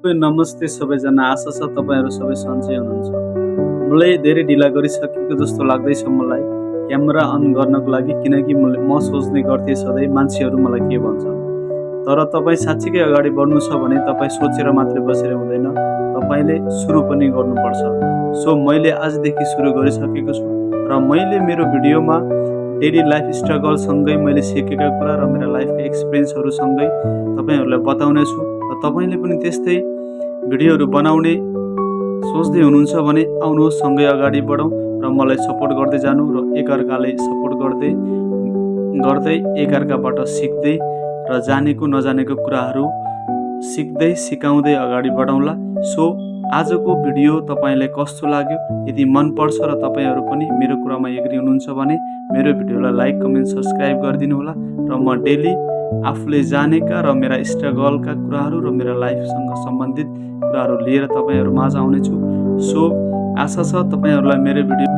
सबै नमस्ते सबैजना। आशा छ तपाईँहरू सबै सन्चै हुनुहुन्छ। मलाई धेरै ढिला गरिसकेको जस्तो लाग्दैछ मलाई क्यामेरा अन गर्नको लागि, किनकि म सोच्ने गर्थेँ सधैँ मान्छेहरू मलाई के भन्छन्। तर तपाईँ साँच्चीकै अगाडि बढ्नु छ भने तपाईँ सोचेर मात्रै बसेर हुँदैन, तपाईँले सुरु पनि गर्नुपर्छ। सो मैले आजदेखि सुरु गरिसकेको छु र मैले मेरो भिडियोमा डेली लाइफ स्ट्रगलसँगै मैले सिकेका कुरा र मेरा लाइफका एक्सपिरियन्सहरूसँगै तपाईँहरूलाई बताउने छु। र तपाईँले पनि त्यस्तै भिडियोहरू बनाउने सोच्दै हुनुहुन्छ भने आउनुहोस्, सँगै अगाडि बढौँ र मलाई सपोर्ट गर्दै जानु र एकअर्काले सपोर्ट गर्दै एकअर्काबाट सिक्दै र जानेको नजानेको कुराहरू सिक्दै सिकाउँदै अगाडि बढाउँला। सो आजको भिडियो तपाईँलाई कस्तो लाग्यो? यदि मनपर्छ र तपाईँहरू पनि मेरो कुरामा एग्री हुनुहुन्छ भने मेरो भिडियोलाई लाइक, कमेन्ट, सब्सक्राइब गरिदिनु होला। र म डेली आफूले जानेका र मेरा स्ट्रगलका कुराहरू र मेरा लाइफसँग सम्बन्धित कुराहरू लिएर तपाईँहरू माझ आउनेछु। सो आशा छ तपाईँहरूलाई मेरो भिडियो